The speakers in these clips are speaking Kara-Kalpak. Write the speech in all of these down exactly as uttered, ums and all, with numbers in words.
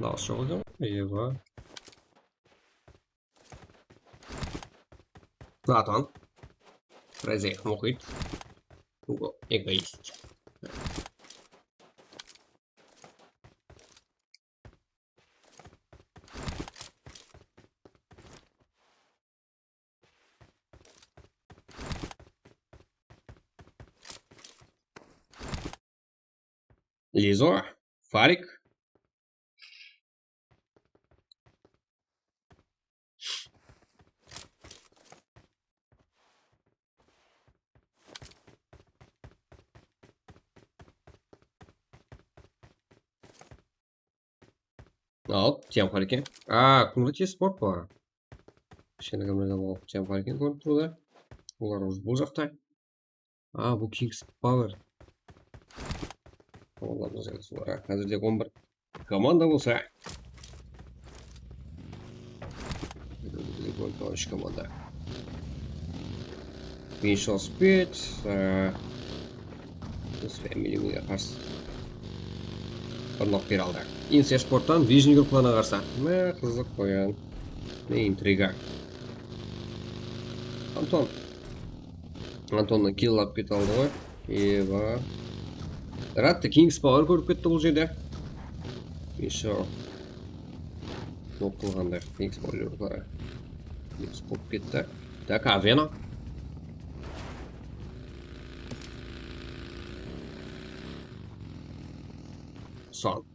Dawıs joq eken. Ewa. Natan. Razey, muhit. Hugo, egoist. Lizo, Farik. Al, tiyam qar eken. A, kúngi tez sport bar. Kishkene kómlerden alıp tiyam qar eken kórinip turdı. Olar bul jaqta. A, bul Kings Power. Komandalar házirde on bir komanda bolsa. Úsh komanda. Bes júz alpıs bes, e, biz Familiyge qarsı. Bir nok berip aldı. Inse Sporttan Vijniy Gruplarına qarsı. Mine, qızıq qoyan. Ne intriga. Anton. Antonnan kill alıp kete aldı ǵoy. Ewa. Rattı Kings Power kórip ketti bul jerde. Ещё nok qılǵanday Kings Power kórip ketti. Так, Avena. Son.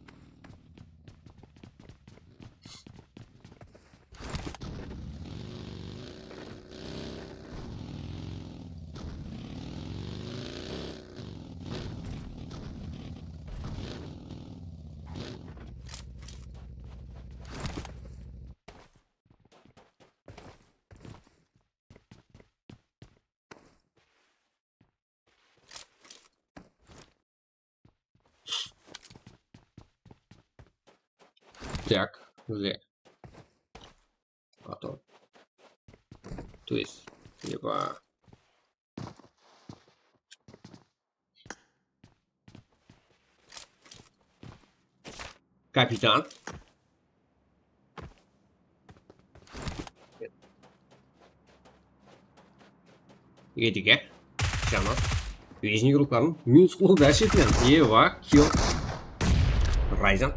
Так, где? А то. То есть, либо Kapitan. Edige. Janı. Vijniy Grupların minus qılıp bárshe etimen. Ewa, kill. Ryzen.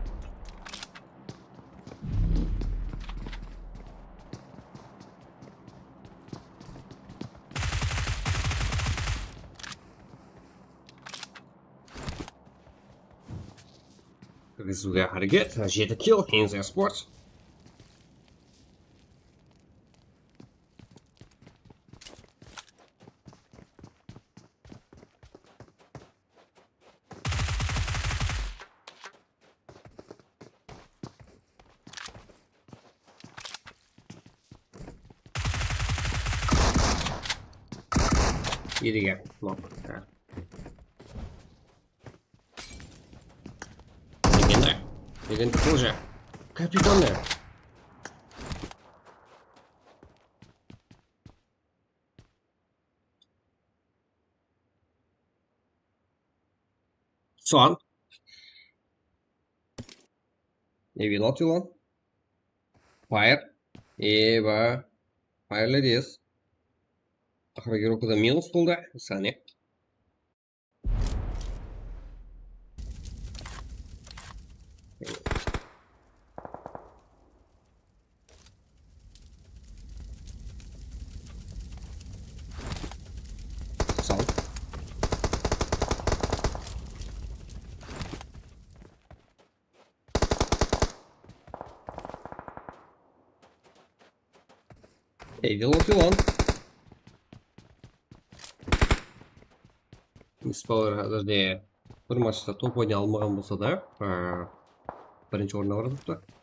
Kirgiziwge háreket. Jeti kill, Inse Sports. Edige. Nok. Legenda. Legenda тоже. Kapitan ne? Son. Ne bileyim, atılan. Fire. Eba. Fire Ladies. Aqırı Gerokuda minus boldı. Sane. Sal. Ey, velocilon. Ispalar házirde bir matchta top oynay almaǵan bolsa da, aa, birinshi orınǵa barıp turıptı.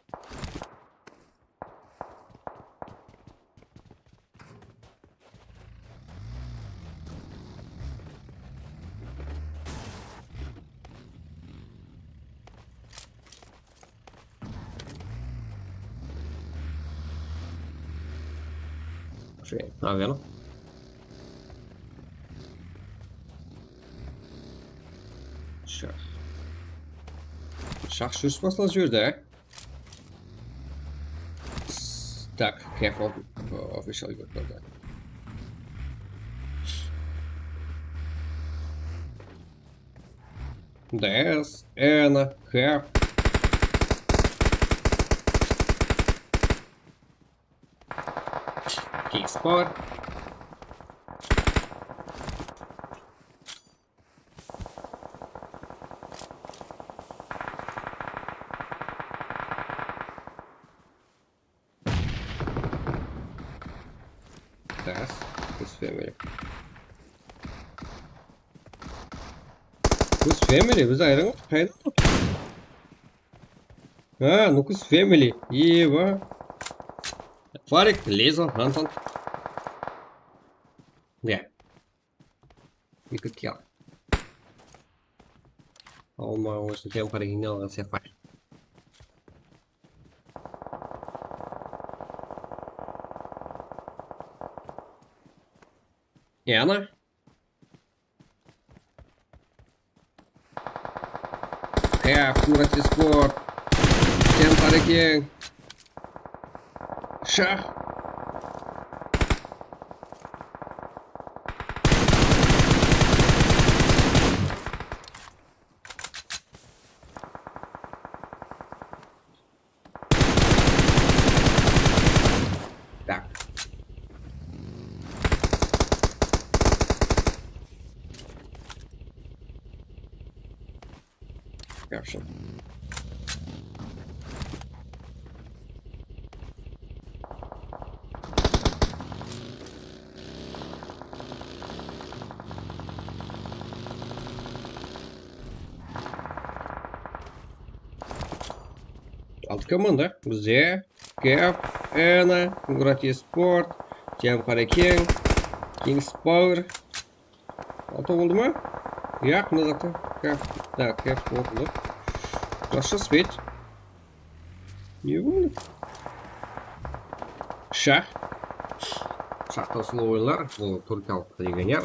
Şey, naverno. Shax. Shax júris baslan jiberdi, á? Так, Кэф оф-, офишал кёрді. Дес, Эна, Кэф. Кикспор. Раз, Кус Фэмили. Кус Фэмили, biz ayırǵan qayda? Ha, Nukus Family. Eba. Farik, Lezo, Anton. Ya. Eki kill. Alma, osı, tem Farik ne alǵan sen Farik. Ya, ana. Kef, Murat Esport. Sen Qarekeń. Shah. Так. Хорошо. Altı komanda bizde. Kef, Ena, Murat Esport, Cem Qarekeń, Kings Power. Altı oldı ma? Yaq, mına jaqta. Kef, da, Kef oldı. Jaqsı spet. Ne boldı? Shah. Shahta slow oyınlar. Bul turkiyalıq legioner.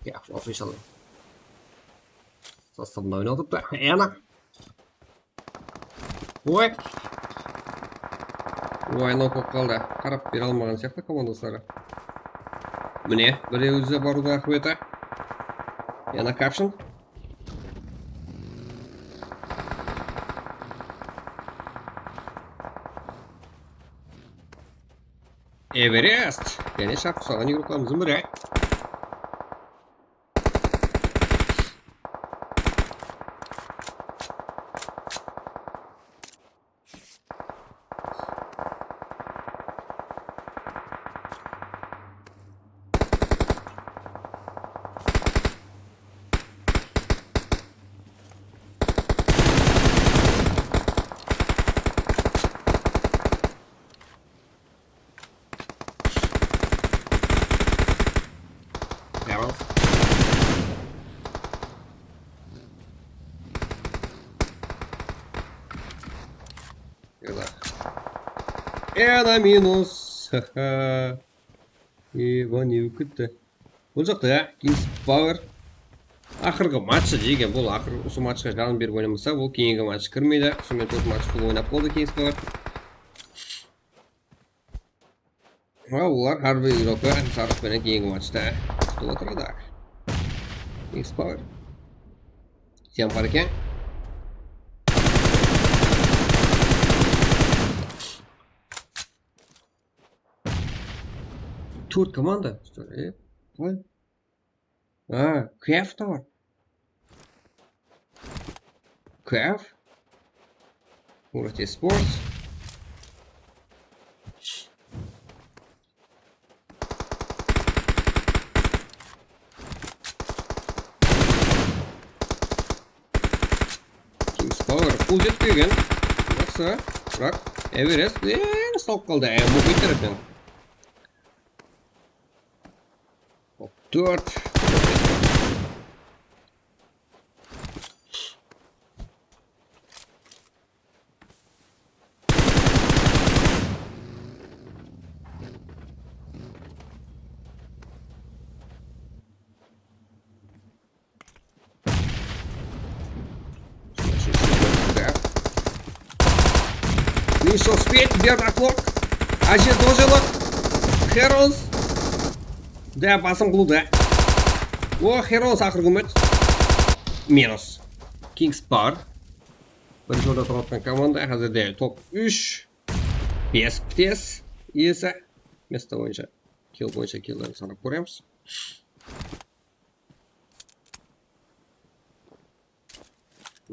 Kef, official. Sostavında oynap turıptı. Ena. Oy. Oy, nok bolıp qaldı. Qarap bere almaǵan sıyaqlı komandasları. Mine, birewi de barıwdıń aqıbeti. Yana caption. Everest. Jáne shaq usaǵan igrukalarımızdıń biri. Yalnız. Ena minus. Eba, ne bolıp ketti? Bul jaqta, ya, Kings Power. Aqırǵı matchı degen, bul aqır usı matchqa janın berip oynamasa, bul keyingi match kirmeydi. Usınen tórt match full oynap boldı Kings Power. Ha, olar hár bir igruka sarıq penen keyingi matchta kútip otıradı. Kings Power. Sen bar eken. Tórt komanda, что ли? E, qalay? Ha, Kef ta bar. Kef. Murat Esports. Kings Power full jetip kelgen. Jaqsı. Biraq Everest, eee, usalıp qaldı. Eee, muhit tárepten. Top tórt. Не успеть, Бернаклок. Áje, тоже lıq. Heroes. Da, basım qılıwda. O, Heroes aqırǵı úmit. Minus. Kings Power. Birinshi orında turıp atırǵan komanda házirde top úsh. Bes pites iyesi. Mesto boyınsha, kill boyınsha killlerdi sanap kóremiz.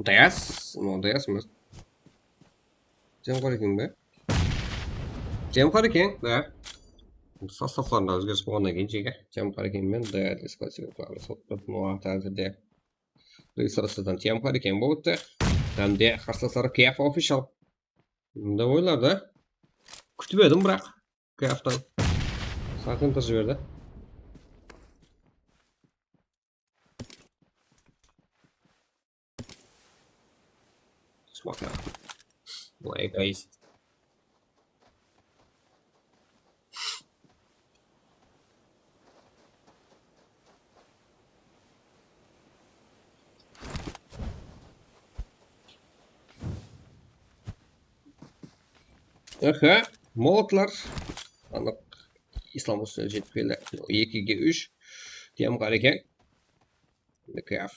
Dias, no, Dias emes. Temqor eken be? Temqor eken, da. Sostavlarında ózgeris bolǵannan keyin jeke Temqor eken men, da, Dias klassika klavrı sottı. No, házirde Resource'dan Temqor eken bolıptı. Hám de qarsılasları K F Official. Mında oylar da. Kútip edim, biraq. K F-tan. Saqın tır jiberdi. Smoker. Bu egoist. Aha, molotlar. Anıq. Islam usı jetip keldi. Ekige úsh. Temqor eken. Endi K F.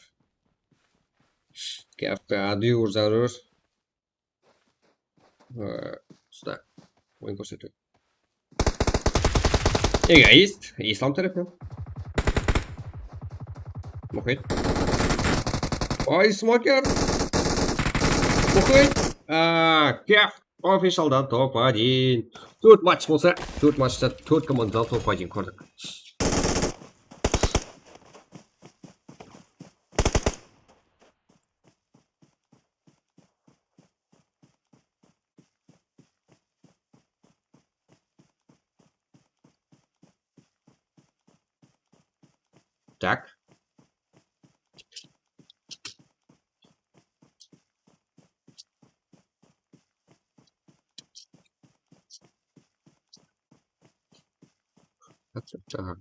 K F-ke adyur zarur. Ee, usta. Oyın kórsetiw. Egoist. Islam tarafınan. Muhit. Ay, smoker. Muhit. Aa, K F Officialdan top один. Tórt match bolsa, tórt matchta tórt komandadan top один kórdik. Так. Так, так, так.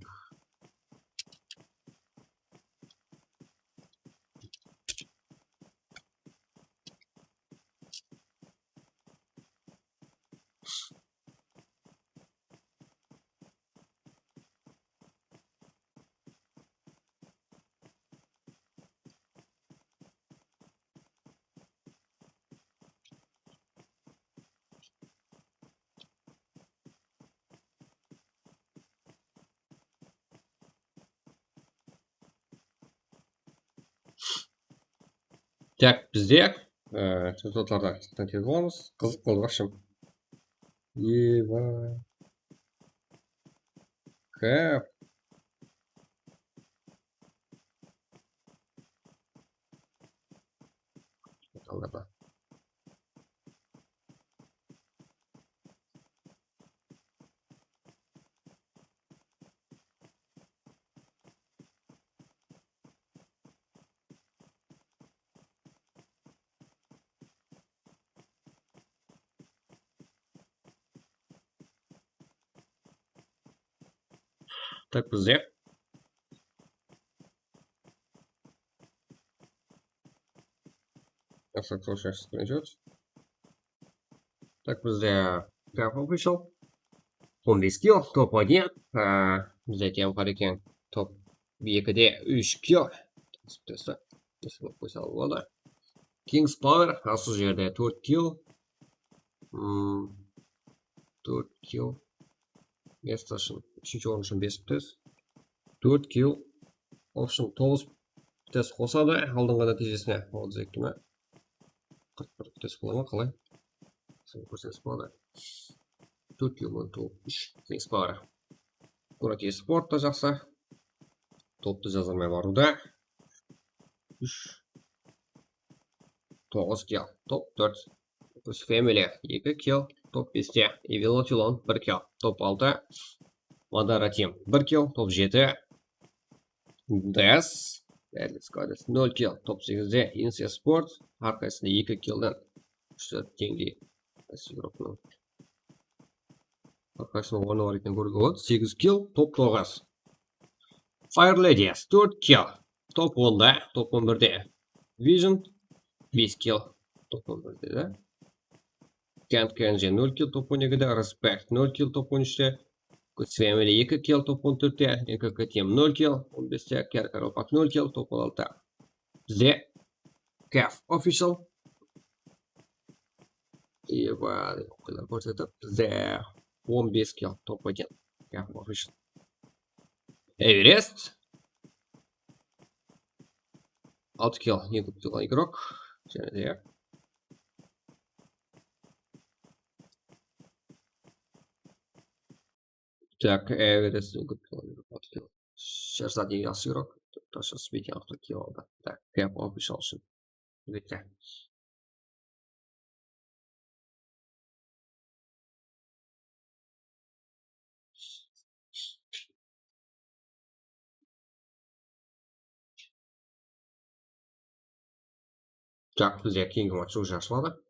Tak, bizde, e, rezultatlardı sırttan terip alamız. Qızıq boldı, baqshım. Eba. Kep. Bakalım. Tak, bizde. Asfalt Social Screenshot. Tak, bizde Graf Official. On bes kill, top один. Á, bizde Temqor eken, top ekide úsh kill. Testi, testi. Testi bolıp qoysa boladı. Kings Power, asıl jerde tórt kill. Hmm, tórt kill. Mesto ushın, úshinshi orın ushın bes pites. Tórt kill. Общем, toǵız pites qosadı aldınǵı nátiyjesine. Otız eki me? Qırq bir pites bola ma, qalay? Sen kórseniz boladı. Tórt kill, on toǵız, úsh. Kings Power. Kuraki Sport ta jaqsı. Toptı jazılmay barıwda. Úsh. Toǵız kill. Top tórt. Family, eki kill, top beste. Evil Nautilon, bir kill, top altı. Madara Team, bir kill, top jeti. Des, Deadly Squad, nol kill, top segizde. Insia Sport, arqasında eki killden. Úsh zat teńdey. Qaysı gruppanıń? Arqasında ornı bar eken, kóriwge boladı. Segiz kill, top toǵız. Fire Ladies, tórt kill. Top onda, top on birde. Vision, bes kill. Top on birde de. Kent Kenji nol kill, top on ekide, Respect nol kill, top on úshte, Good Family eki kill, top on tórtte, N K K T M nol kill, on beste, Kerkar Opak nol kill, top on altıda. Bizde Kef Official. Eba, qoylar kórsetip, bizde on bes kill, top один. Kef Official. Everest. Altı kill, eń kóp kill alǵan igrok. Jáne de. Tak, Everest eń kóp kill alǵan igrok, altı kill. Sherzad eń jaqsı igrok. Toshasbek altı kill aldı. Tak, Kef Official ushın. Bitti. Tak, bizde keyingi match уже ashıladı.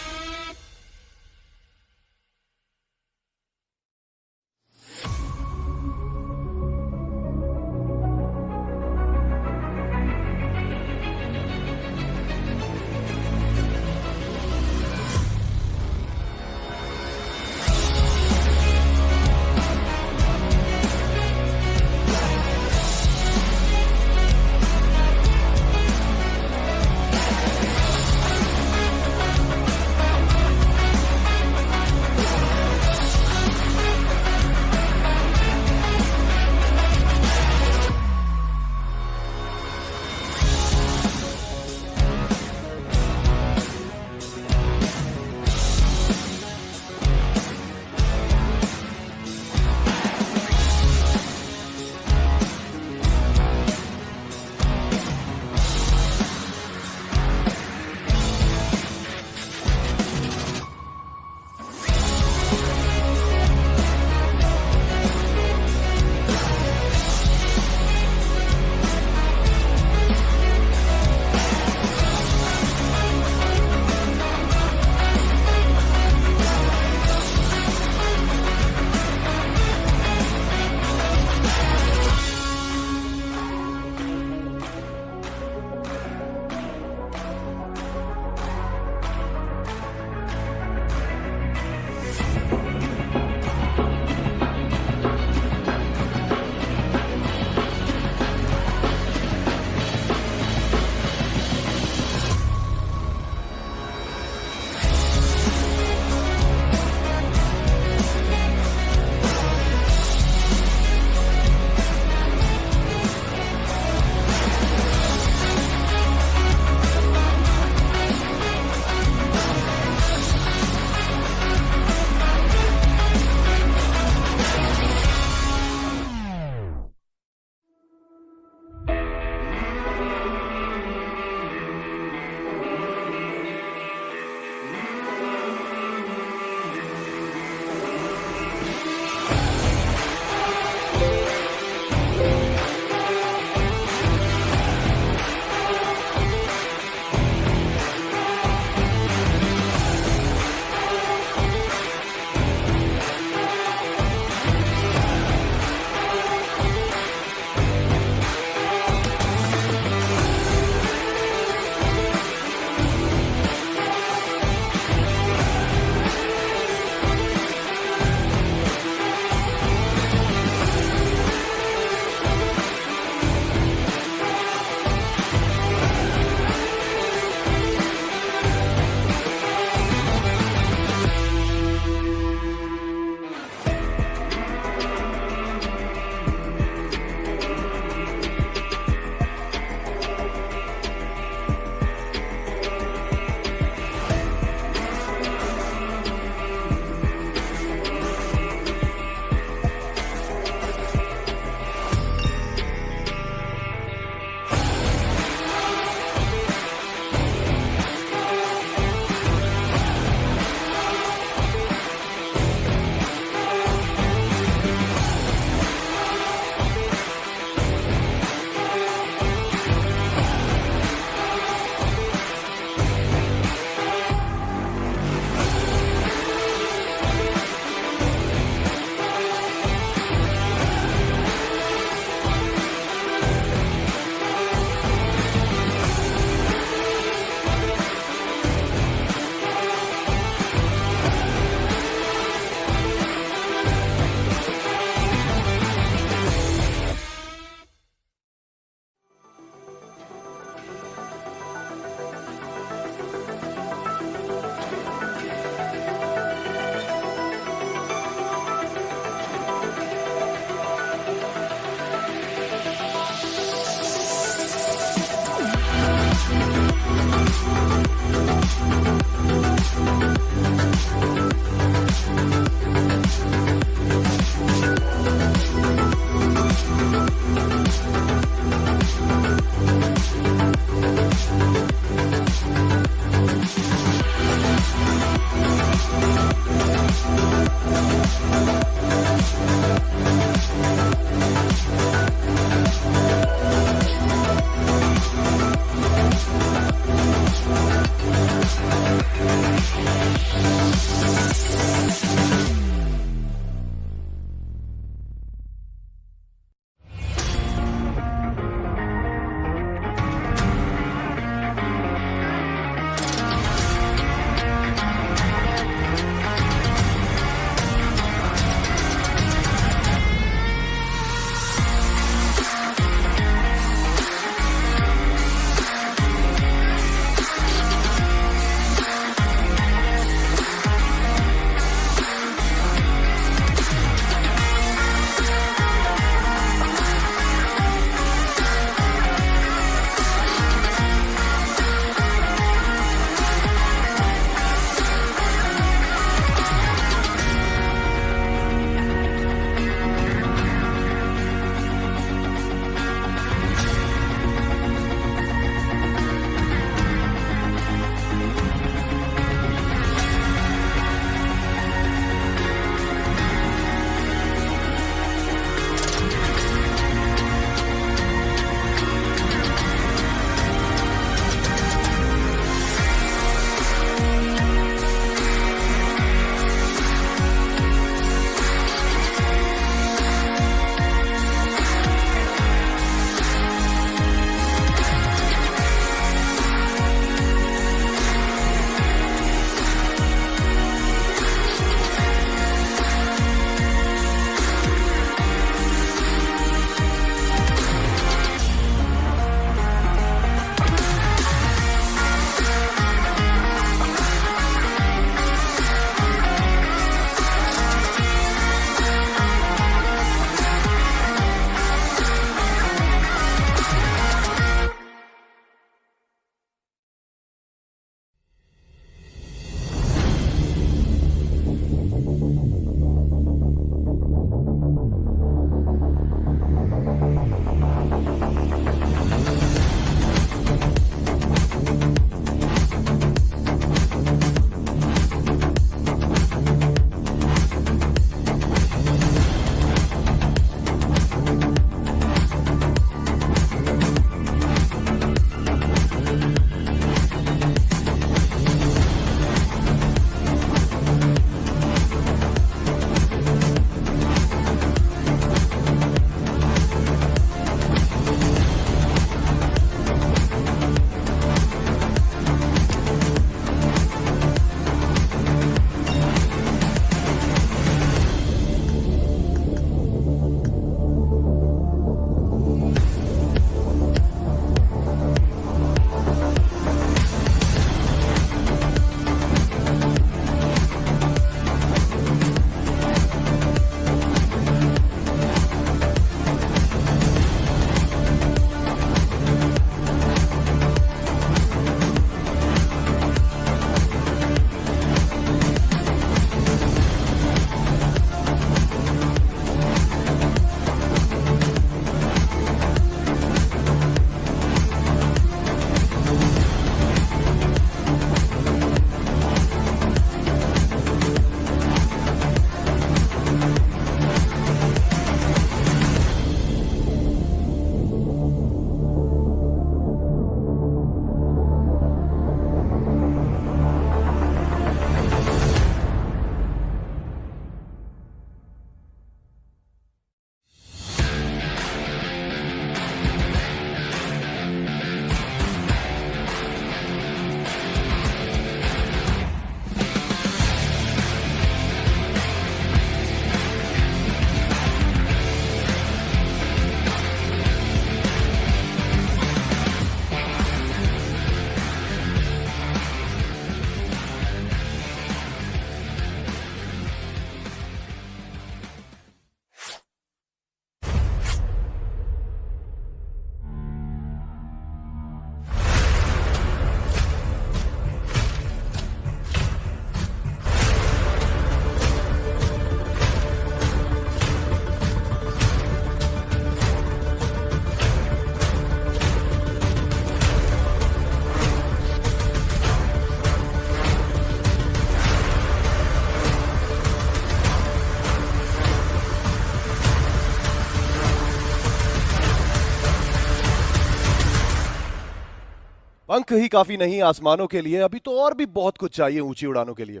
पंख ही काफी नहीं आसमानों के लिए, अभी तो और भी बहुत कुछ चाहिए ऊंची उड़ानों के लिए।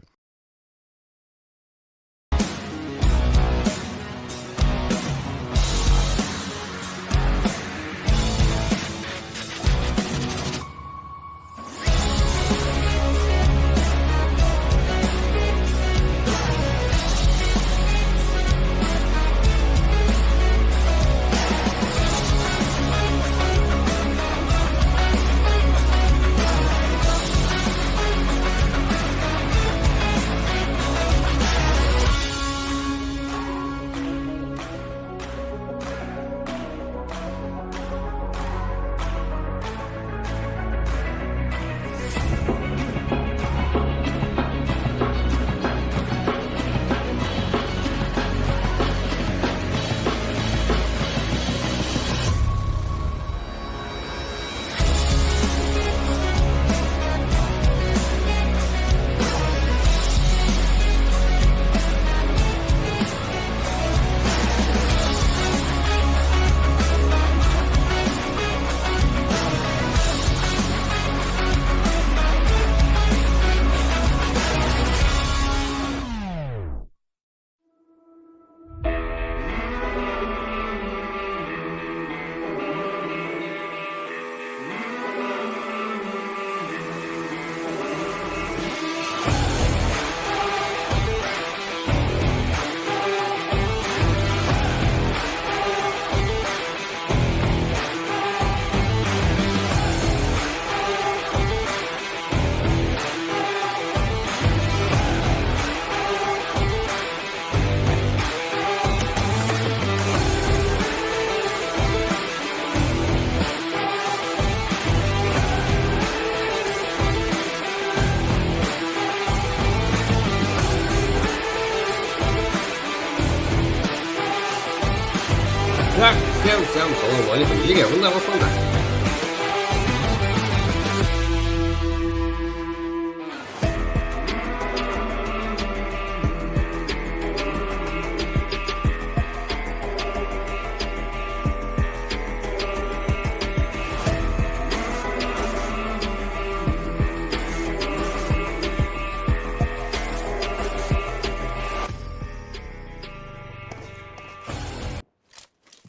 Так, всем, всем салам алейкум. Nege bunday qosıldı?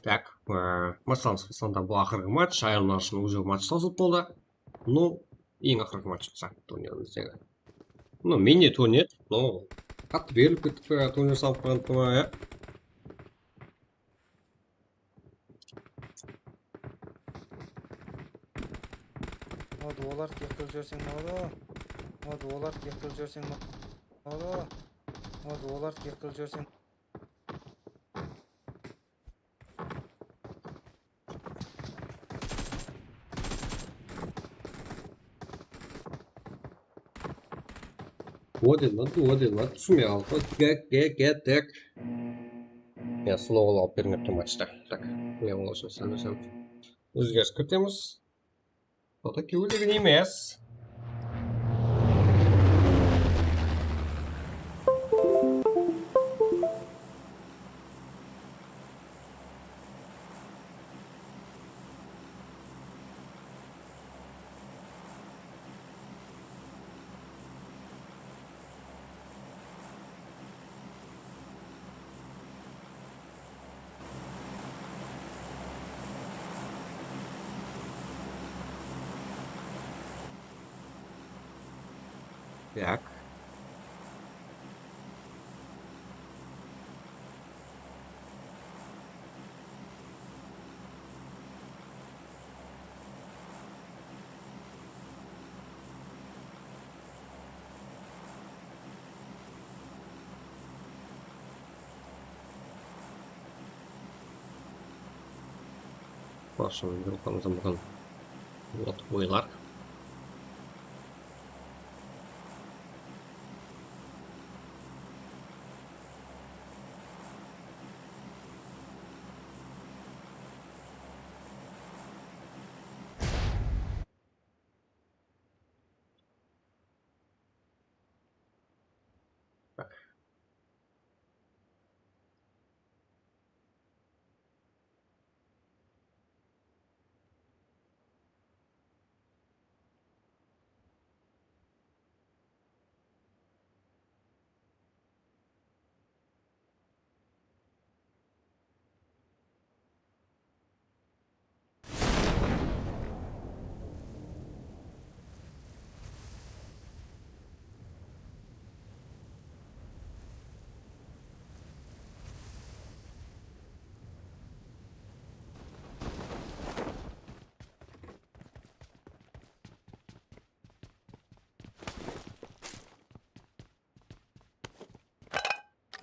Tak, e, Masalımız Qızıstanda bul aqırǵı match, ayırımlar ushın уже match sawzılıp boldı. Ну, eń aqırǵı match bolsa turnirimizdegi. Ну, mini turnir, ну, qattı berilip ketti, e, turnir salıp qoyǵan, e. Hadi olar kek qılıp jiberseń boladı. Hadi olar kek qılıp jiberseń boladı. Hadi olar kek qılıp jiberseń. Odin, odin, odin, túsinbey qaldı. Get, get, get, get. Ya, slow alıp bermepti matchta. Tak, ne bolsa sen desem. Ózgeris kiritemiz. Oda kewildigin emes. Так. Basın, yoqamızdan buǵan ot oylar.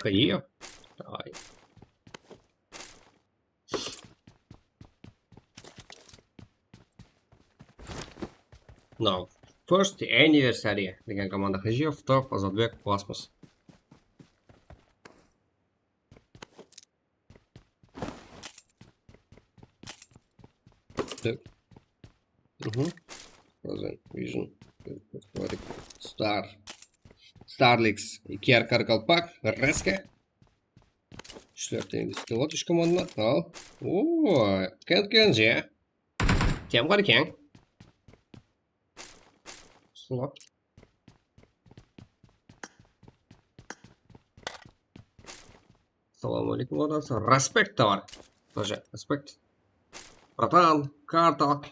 Приём. Давай. Mınaw First Anniversary degen komanda Hajiyov, Top, Azatbek, Basmız. Tek. Mhm. Házir Vision. Star. Starlix. Ker Karkalpak. Reske. Úshler teń skillot úsh komanda. Al. Oo, Kent Kenji. Temqar eken. Slot. Assalamu aleykum, Vatan. Respekt, товар. Тоже респект. Братан, карта.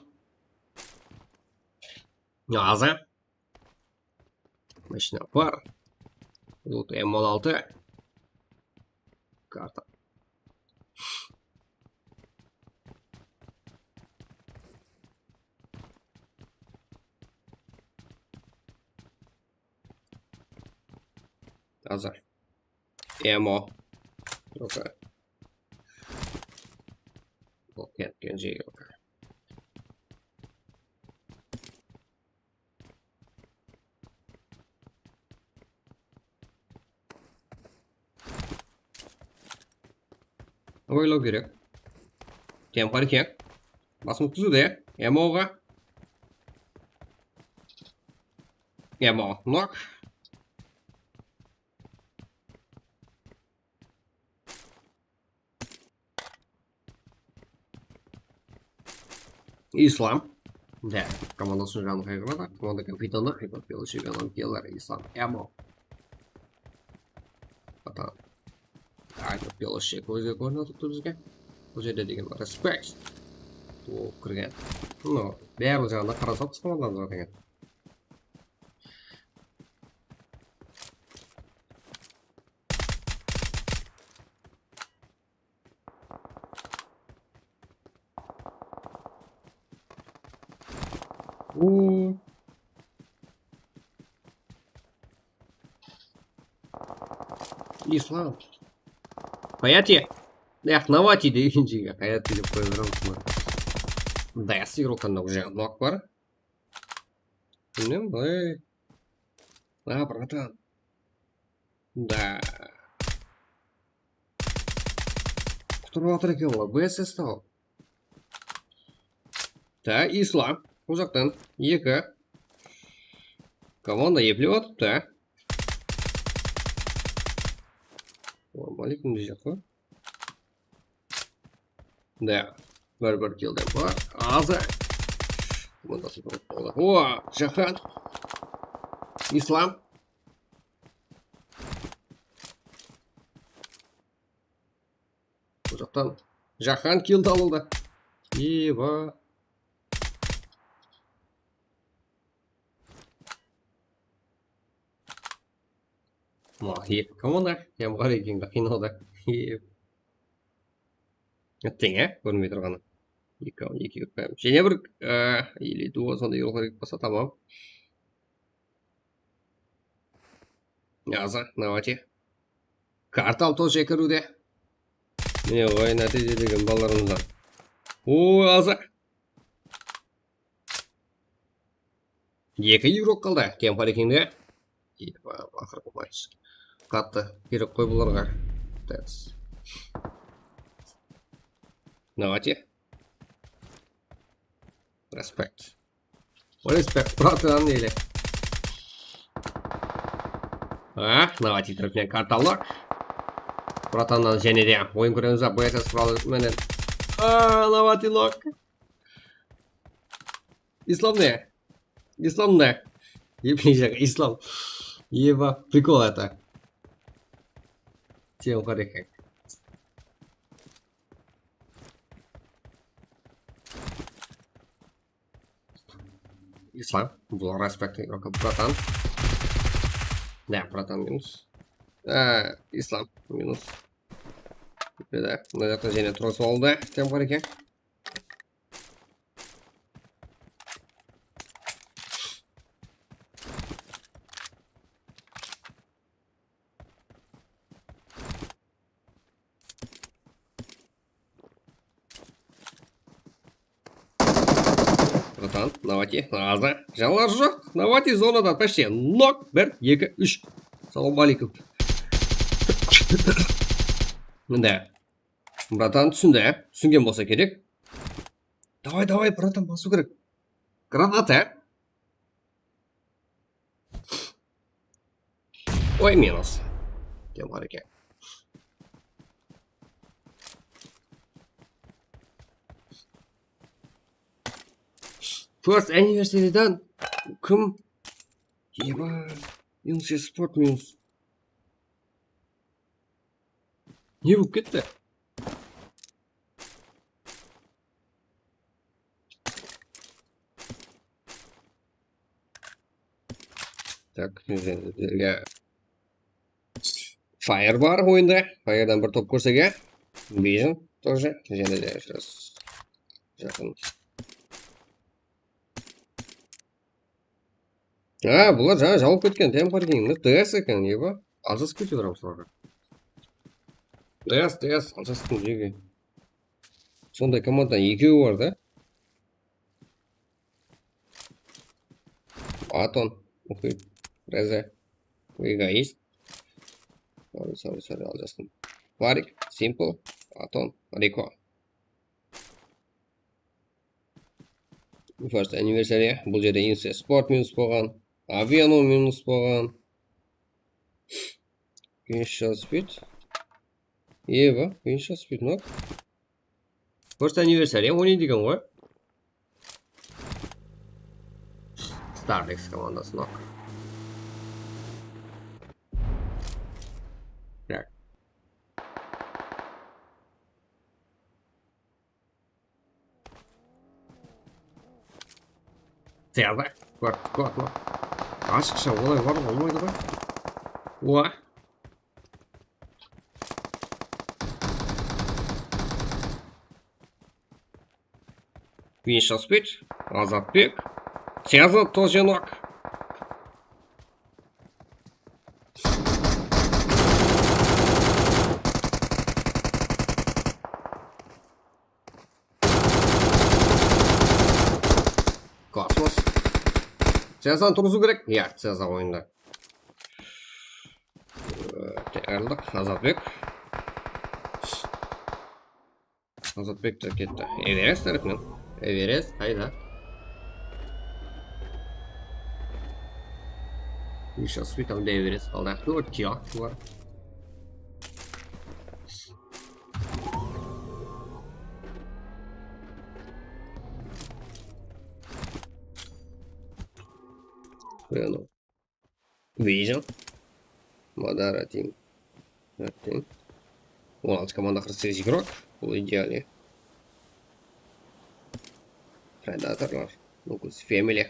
Азы. Mashina bar. Loot M on altı. Karta. Azır. Ammo. Okey. Okey, okey, okey. Oylaw kerek. Temqar eken. Basım tuzıdı, ya. Ammoǵa. Ammo nok. Islam. Da, komandasınıń janın qayǵıradı. Komanda kapitanı, Hyper Piloshka janın keler Islam. Ammo. Ata. Hyper Piloshka kózge kórinip turıptı bizge. Bul jerde degen respekt. Ol kirgen. No, barlıq jaǵına qarasaq, qısqalandan zaten. Oo. Islam. Hayati. Yaq, Navati degen jege Hayati dep qoya beremiz. Dayas игрокта уже nok bar. Bilmem, ey. A, bratан. Da. Qutırıp atır eken ǵoy, B S S-ti al. Da, Islam. Bul jaqtan eki komanda eplep atıptı. Assalamu aleykum deyjek ǵoy. Da, bir-bir kill de bar. Azı. Komandası bir boldı. O, Jahan. Islam. Bul jaqtan Jahan kill de aldı. Eba. Mına eki komanda temqar ekenge qıynaldı. Teń, e, kórinbey turǵanı. Eki, eki, eki. Jáne bir, e, или duo sonday urıw kerek bolsa, tamam. Azı, Navati. Kartal тоже kiriwde. Mine, oyın nátiyje degen balalarımızdan. O, azı. Eki игрок qaldı. Temqar ekenge. Eba, aqırǵı match. Qattı kerek ǵoy bularǵa. Tens. Navati. Respekt. Respekt, bratан, deydi. Ah, Navati tárepinen karta alıq. Bratannan jáne de oyın kóremiz, B S S quralı menen. Ah, Navati nok. Islam ne? Islam ne? Ep-, Islam. Eba, прикол это. Temqar eken. Islam, bul respekt, bratан. Da, bratан minus. Ee, Islam minus. Bir de mına jaqta jáne turıs boldı. Temqar eken. Navati, azı. Janlar joq. Navati zonada, почти. Nok, bir, eki, úsh. Salawma aleykum. Mında. Bratan túsindi, á? Túsingen bolsa kerek. Davay, davay, bratan, basıw kerek. Granata. Oy, minus. Kel, bar eken. First anniversarydan kim? Eba, minus sport minus. Ne bolıp ketti? Tak, bizlerge Fire bar oyında. Fire'dan bir top kórsege. Vision тоже. Jáne de biraz jaqın. Ha, bular jańa jawıp ketken, Temper King. Mine, T S eken, eba. Aljasıp kete beramız bularǵa. T S, T S, aljastım, jege. Sonday komandanıń ekewi bar da. Aton, Muxit, Reze, Egoist. Sorry, sorry, sorry, aljastım. Varik, Simple, Aton, Riko. First anniversary, bul jerde Inse Sport minus bolǵan, Aviano minus bolǵan. Insa Speed. Eba, Insa Speed nok. First anniversary oynaydı eken ǵoy. Starlix komandası nok. Tak. Tiyada. Kór, kór, kór. Ashıqsha olay bar bolmaydı ǵoy. Oa. Vincha Speed, Azatbek. Tiyada тоже nok. Kosmos. Cezanı turǵızıw kerek. Ya, Ceza oyında. Ee, tayarlıq, Azatbek. Azatbek te ketti. Everest tárepinen. Everest qayda? Еще Sweet anda Everest qaldı. Aqtı bar, Tiyo bar. Bueno. Vision. Madara Team. Team. On altı komanda, qırq segiz igrok. Bul idealnıy. Predatorlar. Lucas Family.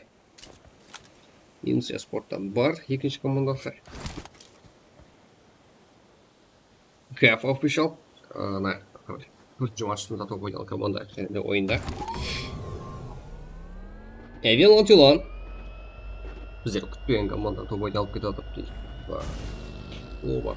Inse Sportta bar, ekinshi komandası. Kaf Official. Ana, bir juwashısında top oynaydı komanda, jáne de oyında. Evil Antilon. Bizler kútpegen komanda top oynay alıp ketip atır deydi. Bar. Oba.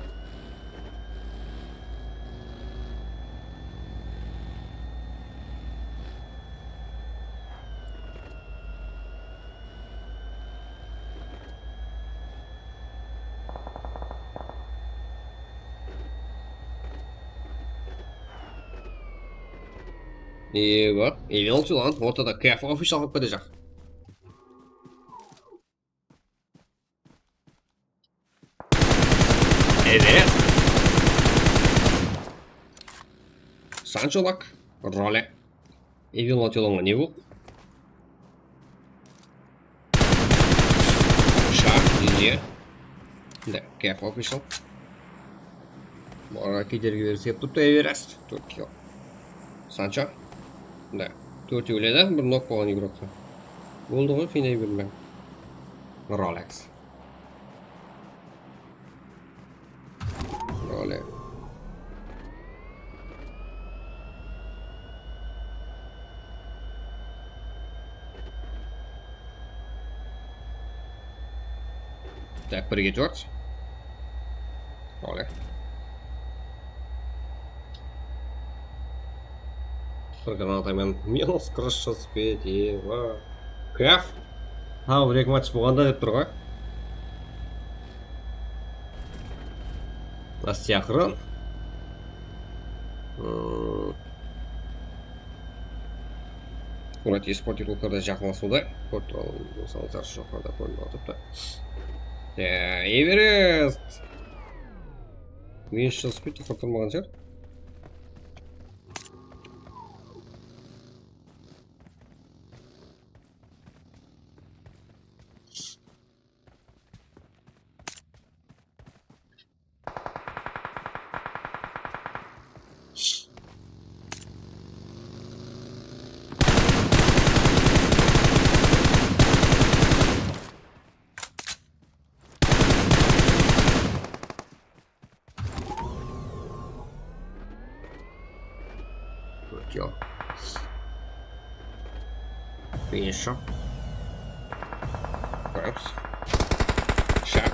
Ewa, Evil Antilon ortada Kaf Official alıp ketecek. Everest. Sancho Lak. Role. Evil Antilonǵa ne bol? Shark, G G. Da, Kaf Official. Bularǵa kedergi berip turıptı Everest. Tórt kill. Sancho. Da, tórtewle de bir nok bolǵan igrokta. Boldı ǵoy, qıynay bermeń. Rolex. Role. Tak, birge tórt. Role. Bir granata menen minus qırq shıǵıp ketedi, ewa. Kaf. Ha, bir eki match bolǵanda dep tur ǵoy. Astaqırın. Hmm. Murat esportlıqlarda jaqınlasıwda. Kórip turǵan bolsańızlar, joqarıda kórinip atırıptı. Ya, Everest. Men shıǵıp ketip qurtarmaǵan shıǵar. Tórt kill. Finish. Kóremiz. Shaq.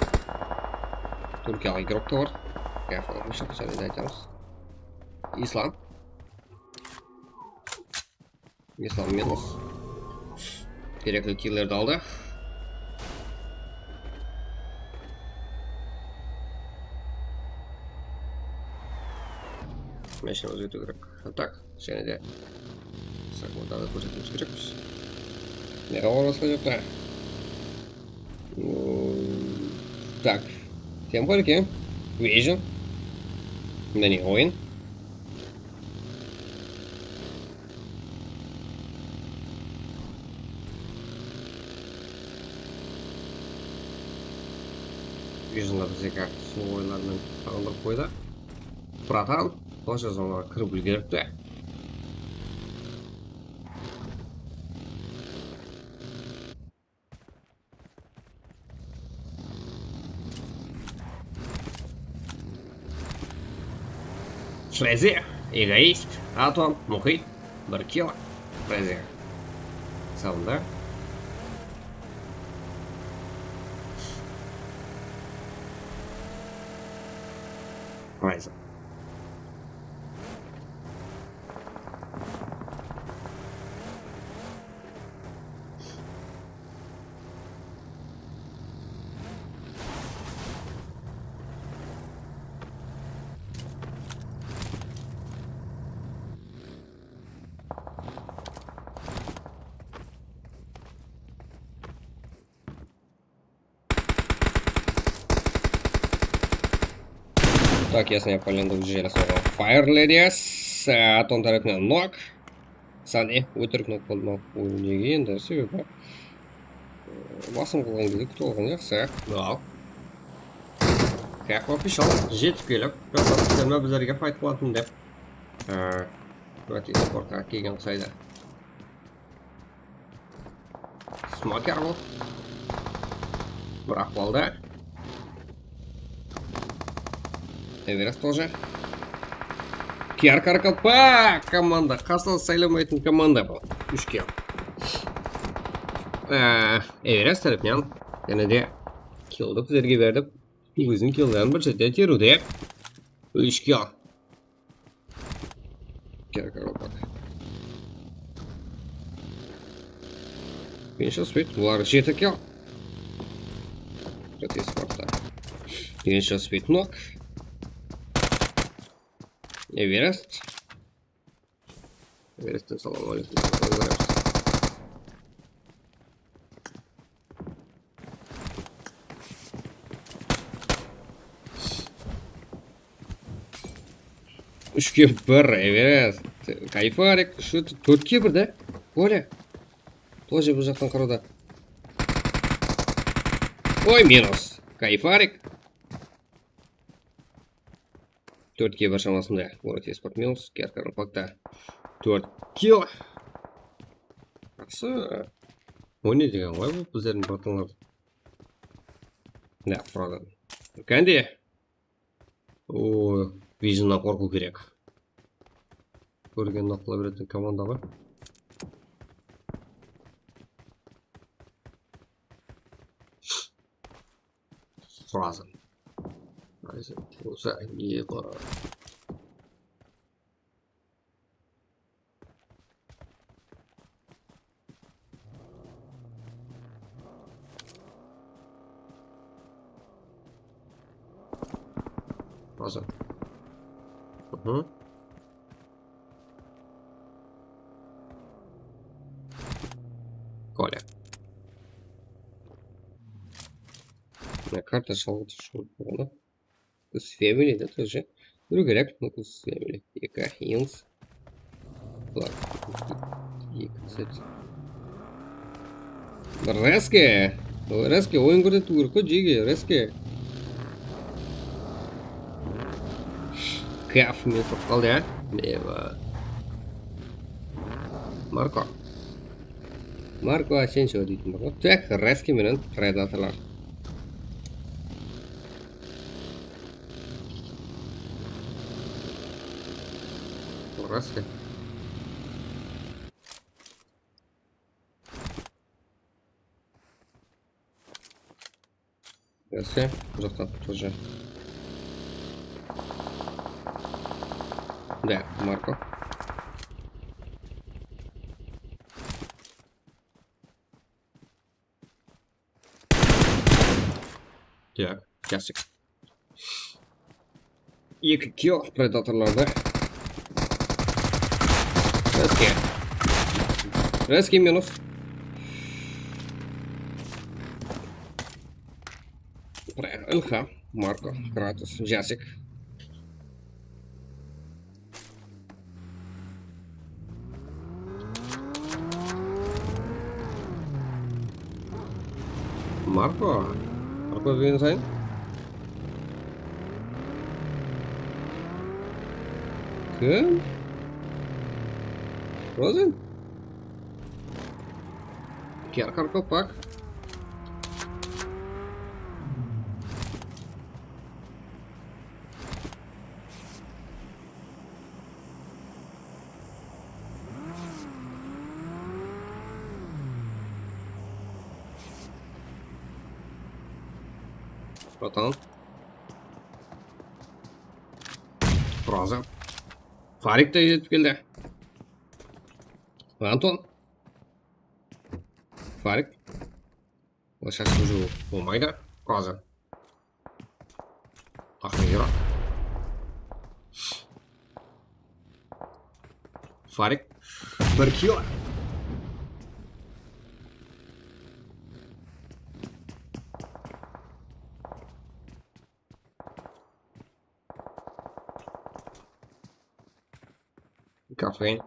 Túrkiyalıq igrok ta bar. Gáp almay shaq, jáne de aytamız. Islam. Islam minus. Kerekli killerdi aldı. Mashina ózgertiw kerek. Tak, jáne de. Saqlandardı kórsetip kerekpiz. Ne qaba basqa joq ta. Tak. Tempo eken. Vision. Mine oyın. Visionlar bizge kárti sulıǵaylarınan taǵındırıp qoydı. Bratan, тоже zonlarǵa kirip úlgeripti. Freze, egoist, Atom, Muxit, bir kill. Freze. Salındı. Freze. Tak, yasnaya polenda уже jere soǵan. Fire Ladies, e, Atom tárepinen nok. Sani, ótirik nok boldı. Ol nege endi, sebebi, e, basım qılǵan gezde kútip alǵan jaqsı. Al. Kaq official jetip kelip, jolda bizlerge fight qılatın dep. E, Murat esportqa kelgen qusaydı. Smoker bul. Bir ahvalda. Everest тоже. Kiyar Karakalpak komanda. Qarsılas saylamaytın komanda bul. Úsh kill. Ee, Everest tárepinen jáne de killdi bizlerge berdi. Óziniń killlerin bir jerde teriwde. Úsh kill. Kiyar Karakalpak. Finish speed, bular jeti kill. Jeti sportta. Finish speed nok. Everest. Everestten salam aleykum. Úshke bir, Everest. Kayfarik, что это? Tórtke bir de. Коля. Тоже bul jaqtan qarawda. Oy, minus. Kayfarik. Tórtke bir shamasında. Город Esport minus. Kiyar Karakalpakta tórt kill. Jaqsı. O ne degen ǵoy bul bizlerdiń bratanlar? Ne, frozen. Kandi. O, Visionnan qorqıw kerek. Kórgenin oq qıla beretin komanda ǵoy. Frozen. Frozen. Bolsa, ne bar? Házir. Mhm. Kolya. Mına karta shalǵıp shıǵıp turǵanı. Knucks Family da тоже. Durıs kerek, Knucks Family. Eki, Hills. Bular. Eki set. Reske. Reske, oyın kórsetip turıp qoy, jege, Reske. Kaf, men soqıp qaldı, ya. Meva. Marko. Marko Asensio deytin bar ǵoy. Tak, Reske menen Predatorlar. Reske. Reske, uzaqtan тоже. Да, Marko. Так, Jasik. Eki kill Predatorlarda. Reske. Reske minus. Ilham, Marko, Kratos, Jasik. Marko. Marko degen sayın. Kim? Rozen? Kerkar Kopak. Bratан. Frozen. Farik te jetip keldi. Anton. Farik. Ol shashıp júriw bolmaydı. Frozen. Taqta kiyra. Farik. Bir kill. Kafein.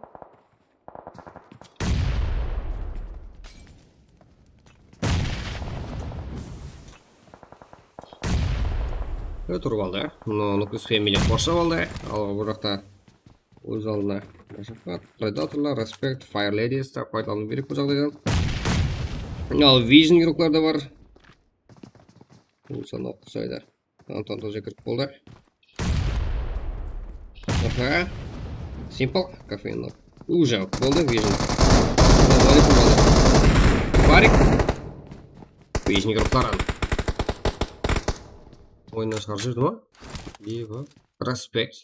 Turıp aldı. Mına Knucks Family qorshap aldı. Al, bul jaqta óz aldına Predatorlar, Respect, Fire Ladies te paydalanıw kerek bul jaǵdaydan. Al, Vision igroklar da bar. Bul sana uqsaydı. Anton тоже kirip boldı. Aha. Simple. Kafein. Уже boldı, Vision. Farik. Vision igroklar. Oyunnan shıǵarıp jiberdi ma? Eba. Respect.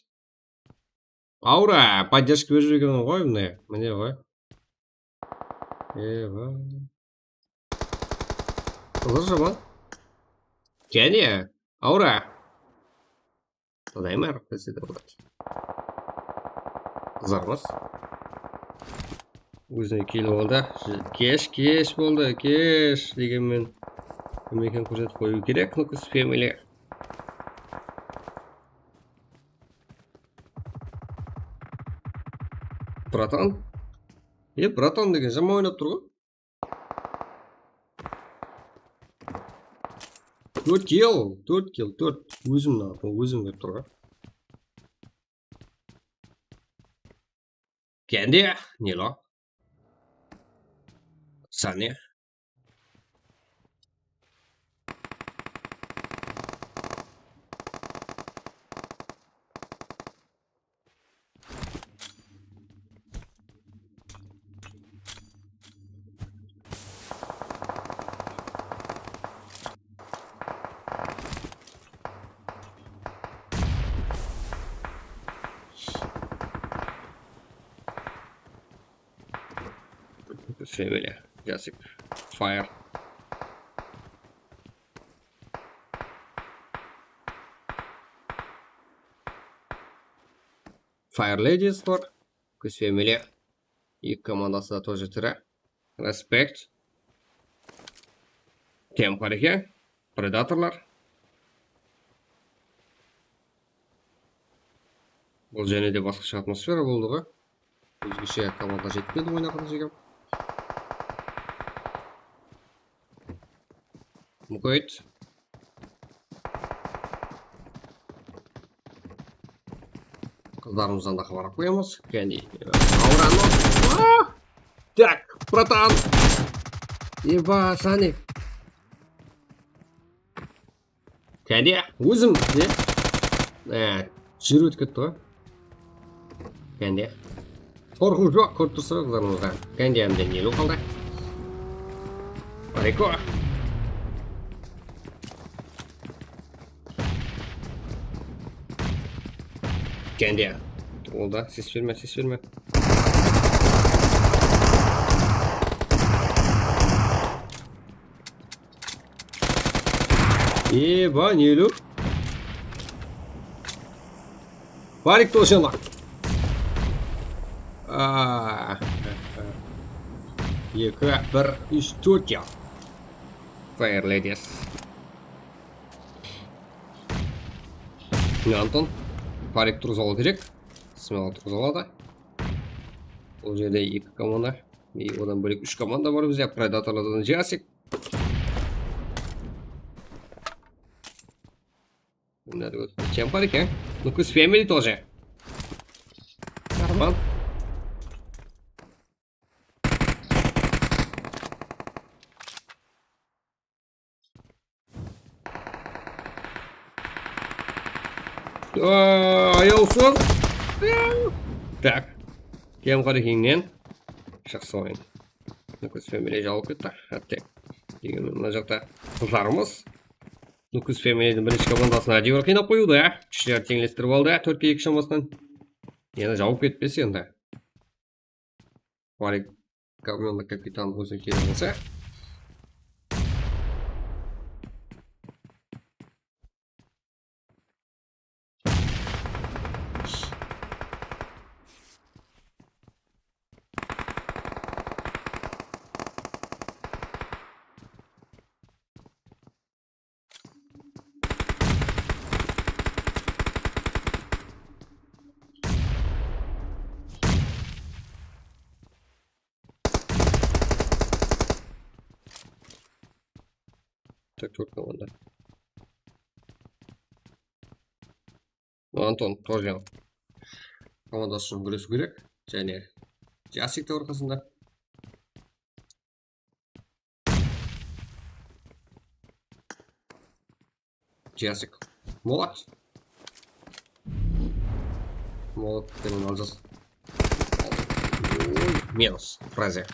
Aura, поддержка berip júrgen ǵoy, mine, mine ǵoy. Eba. Qızır jaman. Jáne, Aura. Qıdayım arıq dese de boladı. Qızarmaz. Ózine kelip aldı. Kesh, kesh boldı, kesh. Degenmen, kim eken kórsetip qoyıw kerek, Knucks Family. Bratan? E, bratan degen jaman oynap tur ǵoy. Tórt kill, tórt kill, tórt. Ózim mına, ózim kelip tur ǵoy. Kendi, Nilo. Sani. Seveli, Jasik. Fire. Fire Ladies bar. Kús Family. Eki komandası da тоже tiri. Respekt. Temp bar eken. Predatorlar. Bul jáne de basqasha atmosfera boldı ǵoy. Ózgeshe komanda jetpedi oynaqın jegem. Muqayt. Qızlarımızdan da xabar alıp qoyamız. Kene, e, Aurano. Ah! Tak, bratan. Eba, Sanik. Kende, ózim, ne? E, júrip ótip ketti ǵoy. Kende. Qorqıw joq, kórip tursa, qızlarımızda. Kende, ámde ne qaldı? Bariko. Kende. Ol da, ses berme, ses berme. Eba, neli? Barik toshanlaq. Aa. Eki, bir, úsh, tórt ya. Fire Ladies. Ne, Anton? Barik turǵızıp alıw kerek. Smeal turǵızıp aladı. Bul jerde eki komanda. E, odan bólek úsh komanda bar bizde. Predatorlardan Jasik. Bunlar da ótip ketken bar eken. Nukus Family тоже. Arman. Aa, ayawsız. Tak. Kem qara keńnen. Jaqsı oyın. Nukus Family jawıp ketti. Hátte. Degen mına jaqta qızlarımız. Nukus Familydiń birinshi komandasına ájewir qıynap qoyıwdı, á. Kúshler teńlestirip aldı, á, tórtke eki shamasınan. Endi jawıp ketpes endi. Barik, komanda kapitanı ózine kelip alsa. Tak, tórt komanda. Anton тоже komandası ushın gúresiw kerek. Jáne Jasik te arqasında. Jasik. Molot. Molot penen aljas. Oy, minus. Fraze.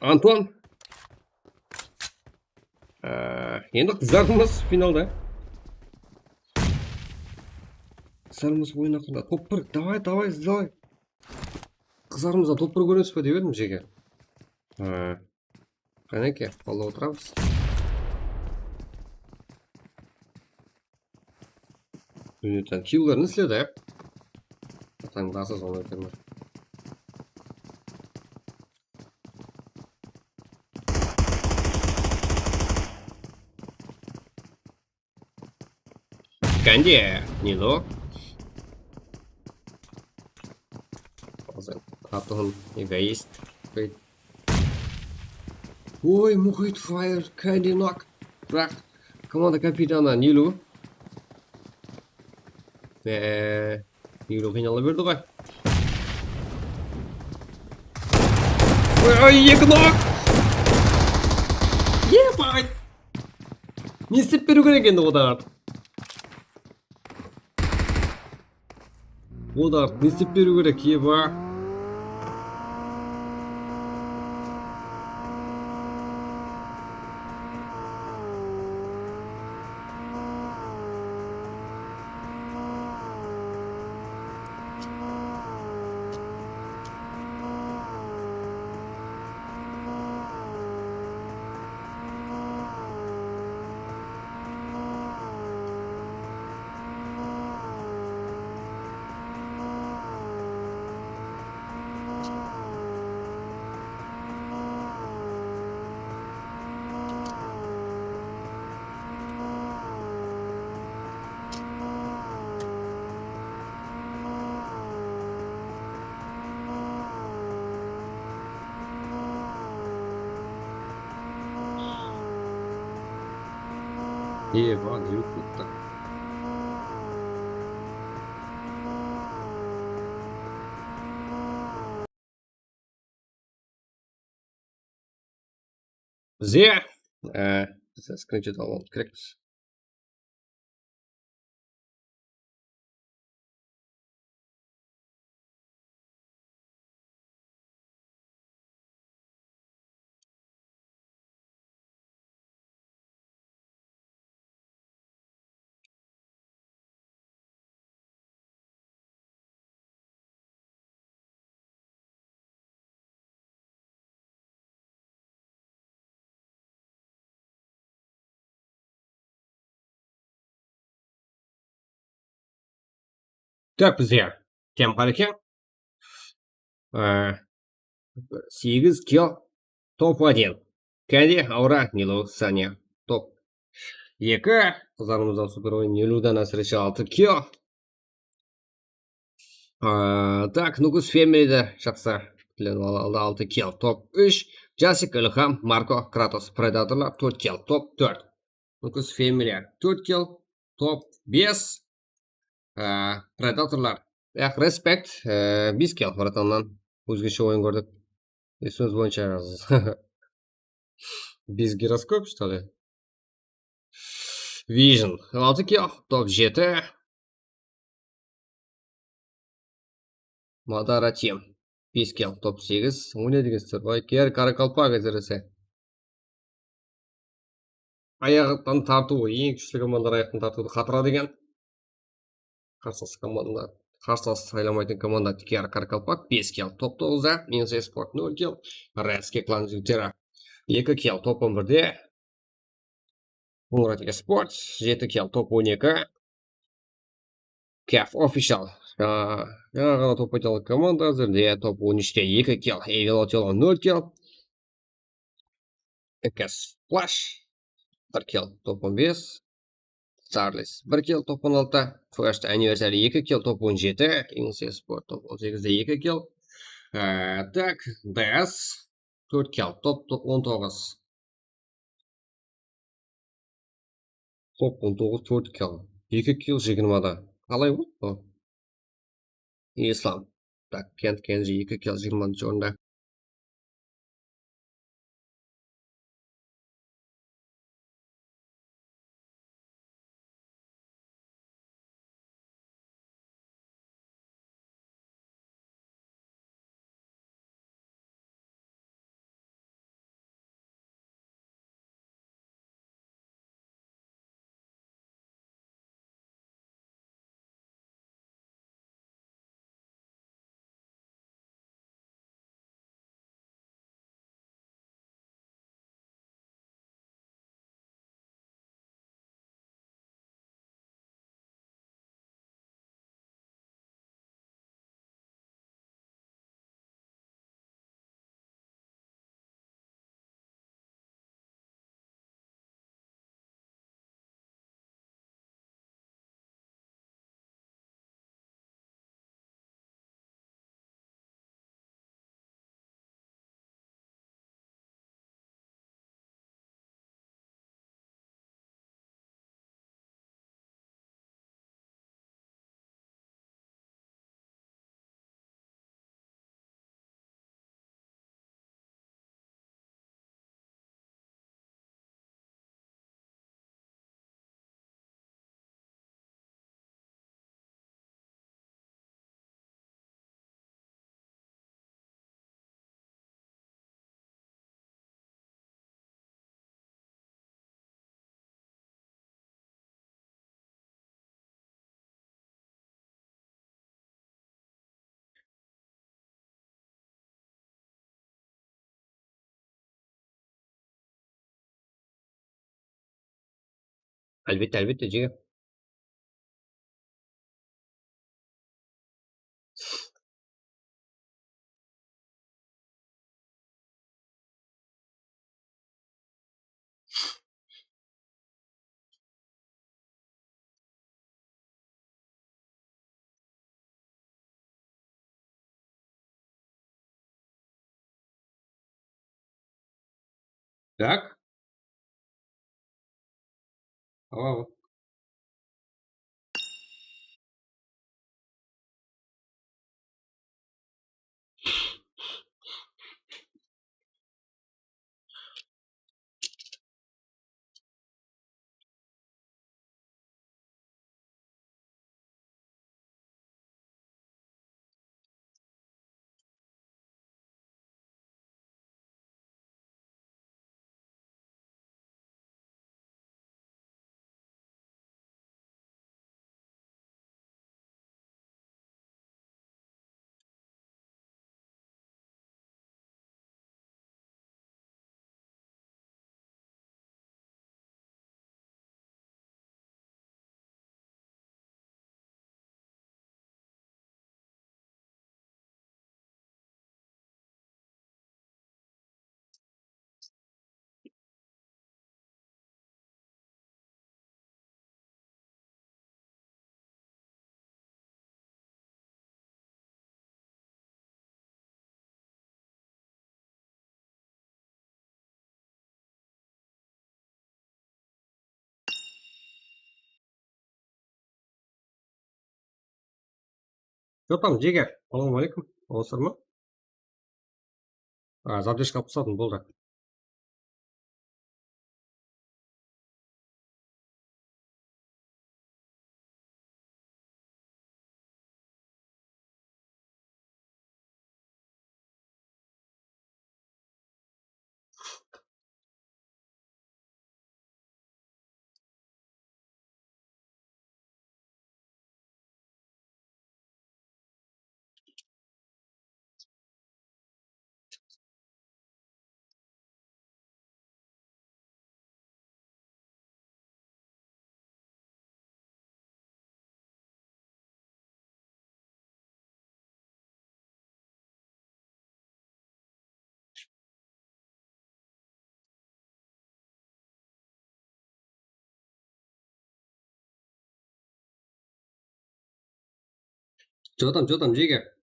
Anton. Aa, endi qızlarımız finalda. Qızlarımız oyın haqqında. Top bir, давай, давай, давай. Qızlarımızdan top bir kóremiz be dep edim jeke. Ha. Qáneke, qolda otıramız. Minuttan killlerdi isledi, ya. Atań bası sonı etermen. Kánde, Nilo. Házir Atın egoist. Oy, Muhit Fire, Candy Knock. Biraq komanda kapitanı Nilu. Eee, Nilu qıynala berdi ǵoy. Oy, oy, eki knock. Ебать! Ne istep beriw kerek endi odan artıq? Odan artıq ne istep beriw kerek, eba? Eba, ne bolıptı? Bizde, e, biz skrinshot alıp kerekpіз. Так, bizde kim bar eken? Á, segiz kill, top один. Kendi Aura, Nilo, Sanya, top eki. Qızlarımızdan super oyın, Niludan ásirese altı kill. Á, tak, Nukus Family de jaqsı. Bilen al-, aldı altı kill, top úsh. Jasik, Ilham, Marko, Kratos, Predatorlar, tórt kill, top tórt. Nukus Family, tórt kill, top bes. Á, Predatorlar. Yaq, respekt. Á, bes kill, bratannan. Ózgeshe oyın kórdik. Esimiz boyınsha. Без гироскоп, что ли? Vision, altı kill, top jeti. Madara Team, bes kill, top segiz. O ne degen sır? Vay, K R Karakalpak ásirese. Ayaqtan tartıw, eń kúshli komandalar ayaqtan tartıwdı qatıradı eken. Qarsılас komanda, qarsılası saylamaytın komanda T K R Karakalpak, bes kill, top toǵızda, Minus Esport, nol kill, Redski Klan jigitleri, eki kill, top on birde, Murat Esport, jeti kill, top on eki, Kaf Official, a, jańa ǵana top aytalı komanda házirde, top on úshte eki kill, Evil Otelo, nol kill, Ekas Flash, bir kill, top on bes. Starlis, bir kill, top on altı. First Anniversary, eki kill, top on jeti. Kings Esport, top on segizde, eki kill. Á, tak, D S, tórt kill, top, top on toǵız. Top on toǵız, tórt kill. Eki kill jigirmada. Qalay boldı bul? Islam. Tak, Kent Kenji, eki kill, jigirmanshı orında. Álbette, álbette, jigim. Так. Awa, awa. Jotam, Jeger, salam aleykum. Awısırma? A, zadeshka alıp tasladım, boldı. Jotam, jotam, Jeger.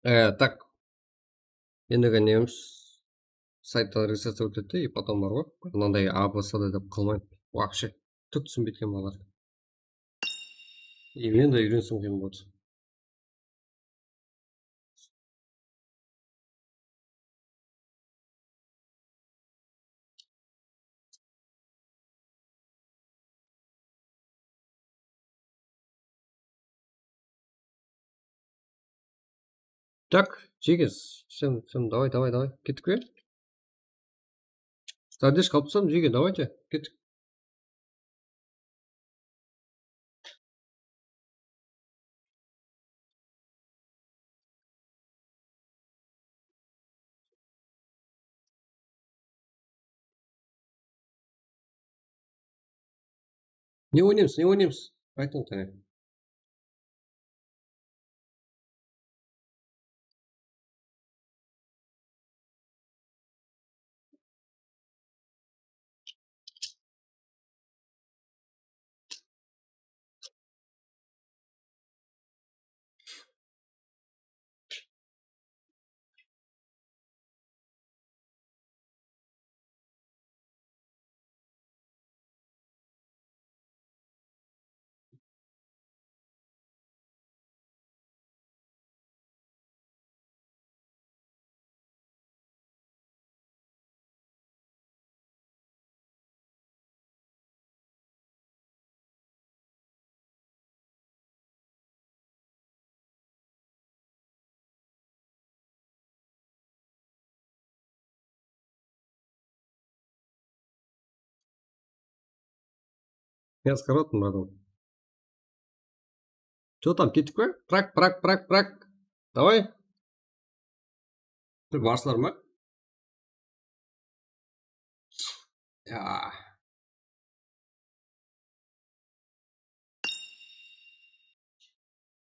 E, tak. Endigi nemiz saytta registraciya ótedi de, и потом bar ǵoy, mınanday A B C D dep qılmaydı. Вообще, túk túsinbeydi eken balalar. И men de úyrensim qıyın boldı. Так, Jeger, всем, всем, давай, давай, давай, kettik pe? Sadeshka alıp tasladım, Jeger, давайте, kettik. Ne oynaymız, ne oynaymız? Aytıń, qáne. Я скоротный, братан. Чё там, kettik pe? Prak, prak, prak, prak. Давай. Bir barsılar ma? Ya.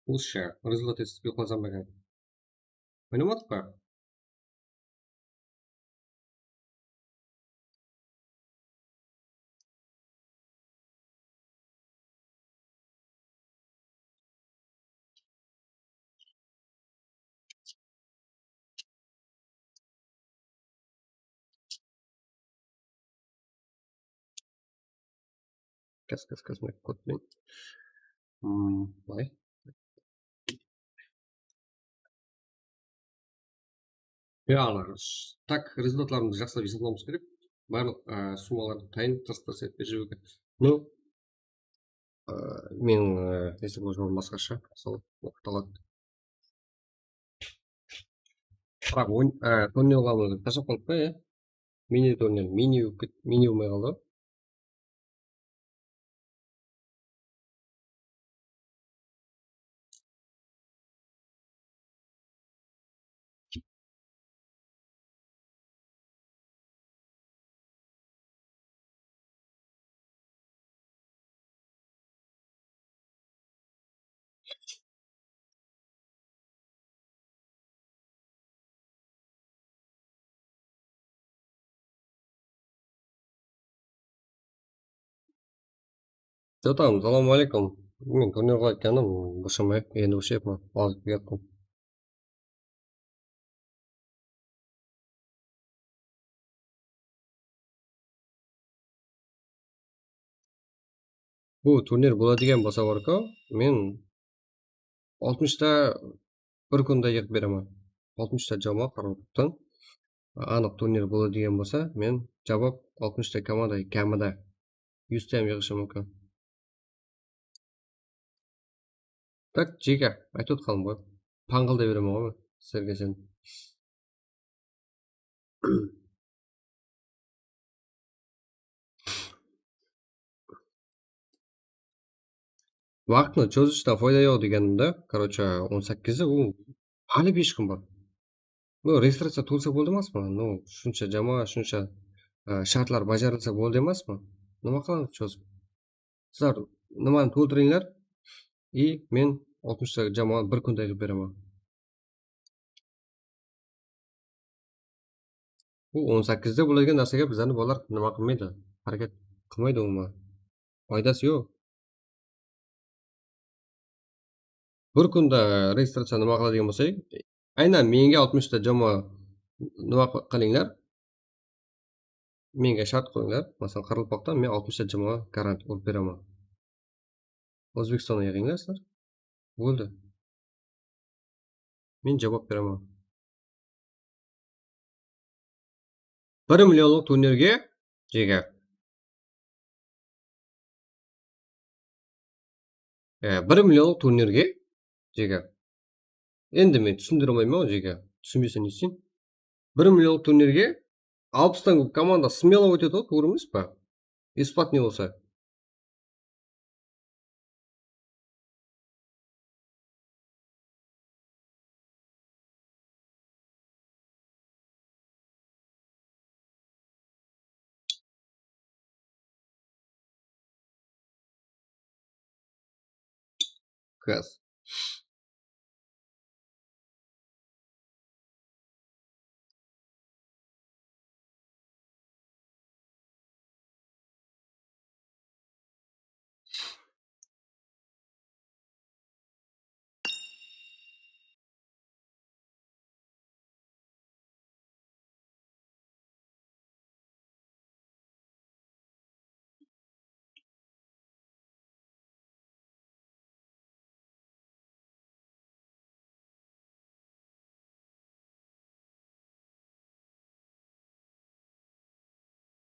Usı, rezultat esitip uyalasam ba eken. Oynamadıq pa? Kas, kas, kas, mına kod penen. Hmm, bılay. Ya, Allah razı olsun. Tak, rezultatlarımızdı jaqsılap esaplawımız kerek. Barlıq, e, summalardı tayın, tırıs-tırıs etip berip jibergen. Ну, e, meniń, e, esaplaw jolım basqasha, sol waqıt aladı. Biraq oyn, e, turnirin alamız dep tashlap qaldık pa, ya? Mini turnir, mini bolıp ket-, mini bolmay qaldı. Jotam, salam aleykum. Bilmeymen, turnir qalay etkenin, boshamayıq, endi boshayaman, azıp kelyappan. Bu turnir boladigan bolsa, barko, men oltmishta bir kunda yıǵıp beremen. Oltmishta jama qaraqalpaqtan. Anıq turnir boladigan bolsa, men jawap oltmishta komanda kamida. Yustayam yıǵıshı múmkin. Tak, jeke, aytıp otqanım ǵoy. Pańqılday beremen ǵoy men sizlerge sen. Waqtını chozishtan foyda yoq deganimda, короче, on sakkizi, u hali besh kun bar. Ну, registraciya tuwılsa boldı emaspa? Ну, shunsha jama, shunsha, e, shartlar bajarılsa boldı emaspa? Nima qılamız chozıp? Sizler nimanı toltırıńlar, и men oltmishta jama bir kunda yıǵıp beremen. Bu on sakkizde boladigan nársege bizlerni bolalar nima qılmaydı? Háreket qılmaydı ulıwma. Faydası yoq. Bir kunda registraciya nima qıladı degen bolsa, aynan menge oltmishta jama nima qı-, qılıńlar. Menge shárt qoyıńlar. Masalan, qaraqalpaqtan men oltmishta jama garant urıp beremen. Ózbekstanga yıǵıńlar sizler. Boldı. Men jawap beremen. Bir millionlıq turnirge, jeke. E, bir millionlıq turnirge, jeke. Endi men túsindire almayman, jeke. Túsinbeseń ne isteyin? Bir millionlıq turnirge alpıstan kóp komanda смело ótedi ǵoy, tuwrı emes pa? Ispat ne bolsa. Kas.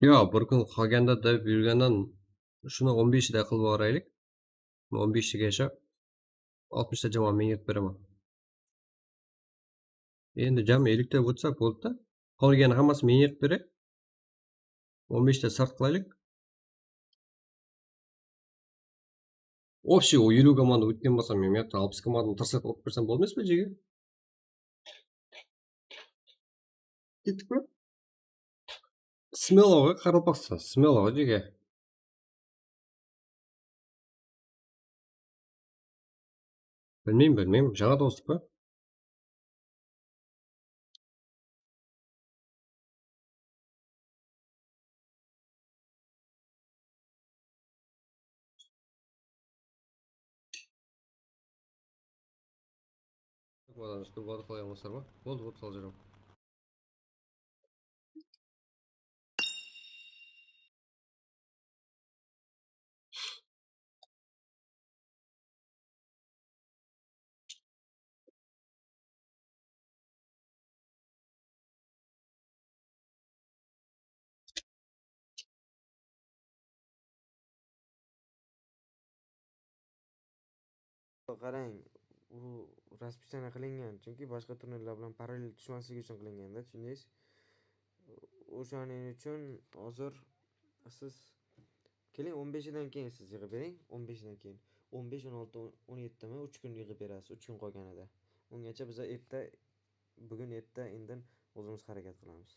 Yoq, bir kun qalǵanda dep júrgennen shunı on beshte qılıp alayıq. On beshte keshe altmishta jama men yıǵıp beremen. Endi jam ellikte WhatsApp boldı da. Qolgeni hammasın men yıǵıp bereyik. On beshte start qılayıq. Общий o eliw komanda ótken bolsa, men mıyaqta alpıs komandanı tırıslap alıp bersem boldı emes pe, jege? Kettik pe? Smelo ǵoy, qaraqalpaqstan, smelo ǵoy, jege. Bilmeymen, bilmeymen. Jańa tawıstı pa? Boldı, boldı, qalay, amasızlar ma? Boldı, boldı, qalay júrem. Qarań, bul raspisiya qilingan, chunki boshqa turnirlar bilan parallel tushmasligi uchun qilingan-da, tushundingiz? O'shaning uchun hozir siz keling, o'n beshidan keyin siz yig'ib bering, o'n beshidan keyin. O'n besh, o'n olti, o'n yettimi? Uch kun yig'ib berasiz, uch kun qolganida. Ungacha biz erta, bugun, erta, indin o'zimiz harakat qilamiz.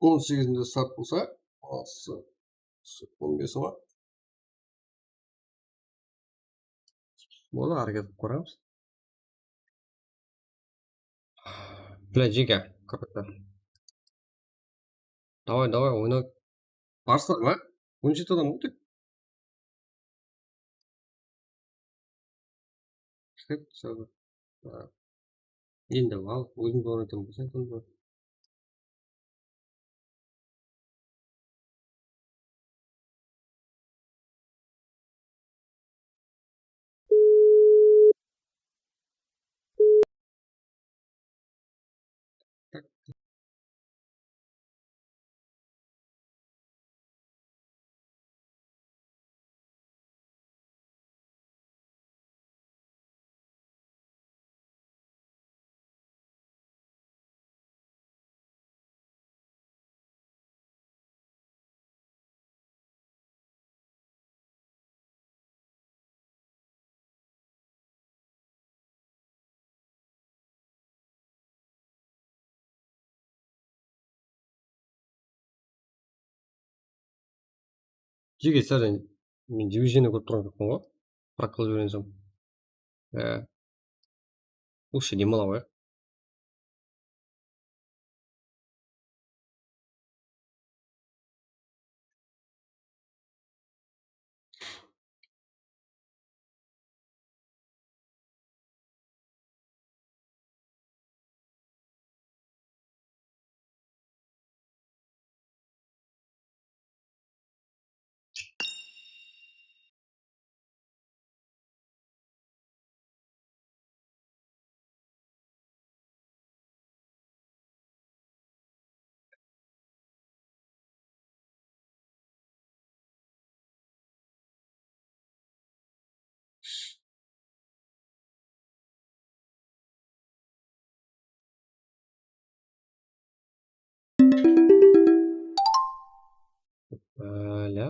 On segizinchi start bolsa, on besi bar. Boldı, háreket qılıp koramız. Bla, jeke, kapatta. Davay, davay, oynap. Barsızlar ma? On jeti adam ǵoy tek. Hep salı. Ha. Endi al, ózińdi oynaytuǵın bolsań, sonda. Jeke, sál men движение kórip turǵan joqpan ǵoy. Prak qılıp jibergen soń. Ee, usı dem ala qoyayıq. Bala.